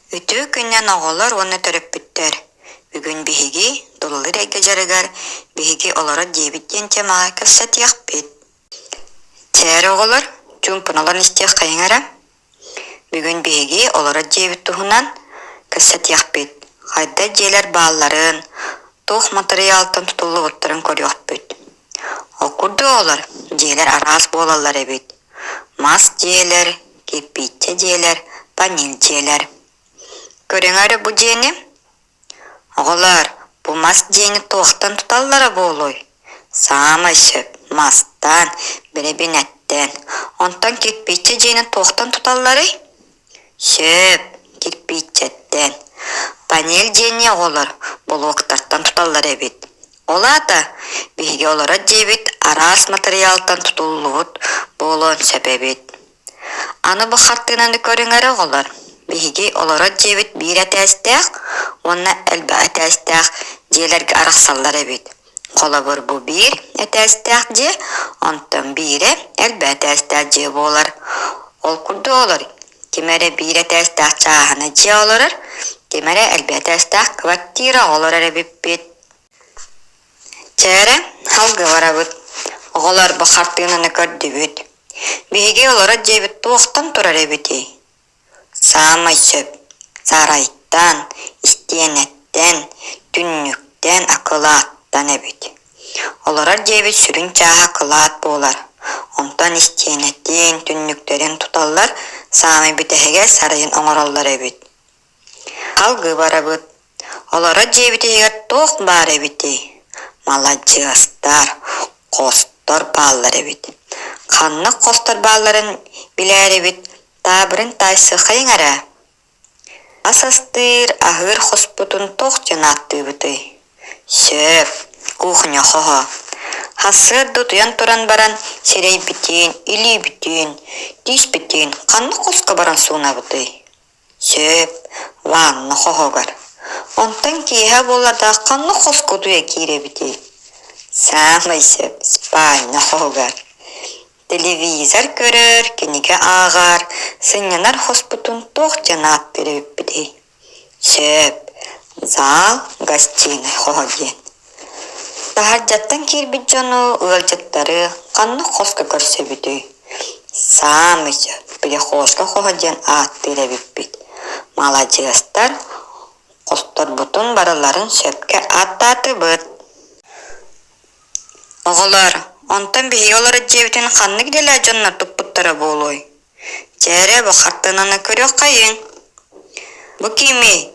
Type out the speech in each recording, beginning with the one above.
Үтүө күнүнэн оҕолор уонна төрөппүттэр! Бүгүн биһиги тулалыыр эйгэ дьарыгар «Биһиги олорор диэбит» диэн темаҕа кэпсэтиэхпит. Чээр оҕолор, чуумпуналан истиэххэйиҥ эрэ. Бүгүн биһиги олорор дьиэбит туһунан кэпсэтиэхпит. Хайдах дьиэлэр баалларын, туох матырыйаалтан тутуллубуттарын көрүөхпүт. Ол курдук оҕолор, дьиэлэр араас буолаллар эбит. Мас дьиэлэр, кирпииччэ дьиэлэр, панель дьиэлэр. Көрүҥ эрэ бу дьиэни. Оҕолоор, бу мас дьиэни туохтан туталлара буолуой? Саамай сөп, мастан, бэрэбинэттэн. Онтон кирпииччэ дьиэни туохтан туталларый? Сөп, кирпииччэттэн. Панель дьиэни оҕолор болуоктартан туталлар эбит. Ол аата, биһиги олорор дьиэбит араас матырыйаалтан тутуллубут буолуон сөп эбит. Аны бу хартыынаны көрүҥ эрэ оҕолор. Биһиги олорор дьиэбит биир этээстээх уонна элбэх этээстээх дьиэлэргэ арахсаллар эбит. Холобур, бу биир этээстээх дьиэ, онтон биирэ элбэх этээстээх дьиэ буолар. Ол курдук олор ким эрэ биир этээстээх чааһынай дьиэ олорор, ким эрэ элбэх этээстээх квартира олорор эбиппит. Чэ эрэ, салгыы барабыт. Оҕолор бу хартыынаны көрдүбүт. Биһиги олорор дьиэбит туохтан турар эбитий? Саамай сөп, сарайтан, истиэнэттэн, түннүктэн, акылааттан эбит. Олорор дьиэбит сүрүн чааһа акылаат буолар. Онтон истиэнэтин, түннүктэрин туталлар, саамай бүтэһигэр сарайын оҥороллор эбит. Салгыы барабыт. Олорор дьиэбит иһигэр туох баар эбитий? Маладьыастар, хостор бааллар эбит. Ханнык хостор баалларын билээрибит, таабырын таайсыаххайыҥ эрэ. Ас астыыр, аһыыр хоспутун туох диэн ааттыыбытый? Сөп, кухня хоһо. Сарсыарда утуйан туран баран сирэйбитин, илиибитин, тииспитин ханнык хоско баран суунабытый? Сөп, ванна хоһугар. Онтон киэһэ буолардаах ханнык хоско утуйа киирэбитий? Саамай сөп, спальня хоһугар. Телевизор көрөр, кинигэ ааҕар, сынньанар хоспутун туох диэн ааттыыр эбиппитий? Сөп, зал, гостиный хоһо диэн. Таһырдьаттан киирбит дьону, ыалдьыттары ханнык хоско көрсөбүтүй? Саамай сөп, прихожка хоһо диэн ааттыыр эбиппит. Маладьыастар, хосторбутун барыларын сөпкө ааттаатыбыт. Оҕолор, онтон биһиги олорор дьиэбитин ханнык идэлээх дьоннор туппуттара буолуой? Чэ эрэ, бу хартыынаны көрүөххэйиҥ. Бу кимий?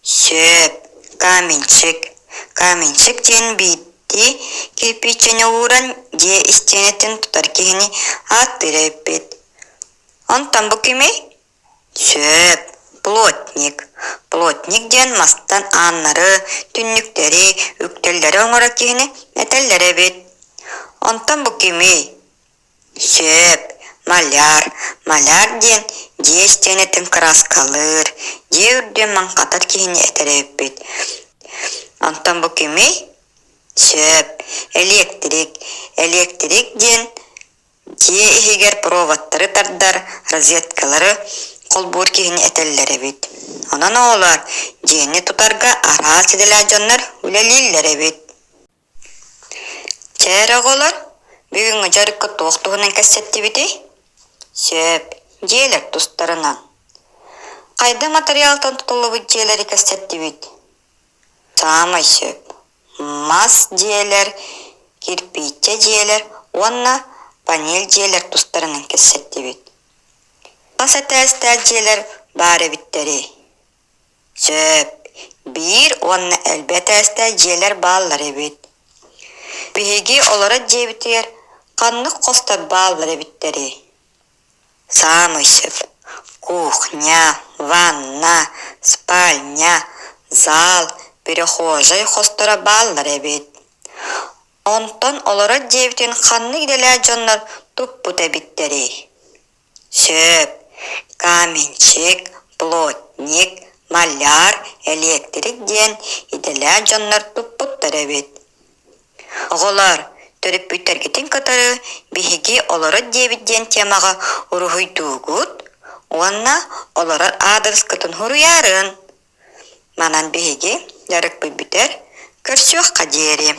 Сөп, каменщик. Каменщик диэн биирдии кирпииччэни ууран дьиэ истиэнэтин тутар киһини ааттыыр эбиппит. Онтон бу кимий? Сөп, плотник. Плотник диэн мастан ааннары, түннүктэри, үктэллэри оҥорор киһини этэллэр эбит. Онтон бу кимий? Сөп, маляр. Маляр диэн дьиэ истиэнэтин кырааскалыыр, дьиэ үрдүн маҥхатар киһини этэр эбиппит. Онтон бу кимий? Сөп, электрик. Электрик диэн дьиэ иһигэр проводтары тардар, розеткалары холбуур киһини этэллэр эбит. Онон оҕолор дьиэни тутарга араас идэлээх дьоннор үлэлииллэр эбит. Чэ эрэ оҕолор, бүгүҥҥү дьарыкка туох туһунан кэпсэттибитий? Сөп, дьиэлэр тустарынан. Хайда матырыйаалтан тутуллубут дьиэлэри кэпсэттибит? Саамай сөп. Мас дьиэлэр, кирпииччэ дьиэлэр уонна панель дьиэлэр тустарынан кэпсэттибит. Хас этээстээх дьиэлэр баар эбиттэрий? Сөп, биир уонна элбэх этээстээх дьиэлэр бааллар эбит. Биһиги олорор дьиэбитигэр ханнык хостор бааллар эбиттэрий? Саамай сөп: кухня, ванна, спальня, зал, прихожай хосторо бааллар эбит. Онтон олорор дьиэбитин ханнык идэлээх дьоннор туппут эбиттэрий? Сөп, каменщик, плотник, маляр, электрик диэн идэлээх дьоннор туппуттар эбит. Оҕолор, төрөппүттэргитин кытары биһиги олорор диэбит диэн темаҕа уруһуйдуугут. уонна олорор аадырыскытын суруйаарын. Манан биһиги дьарыкпыт бүтэр, көрсүөххэ диэри.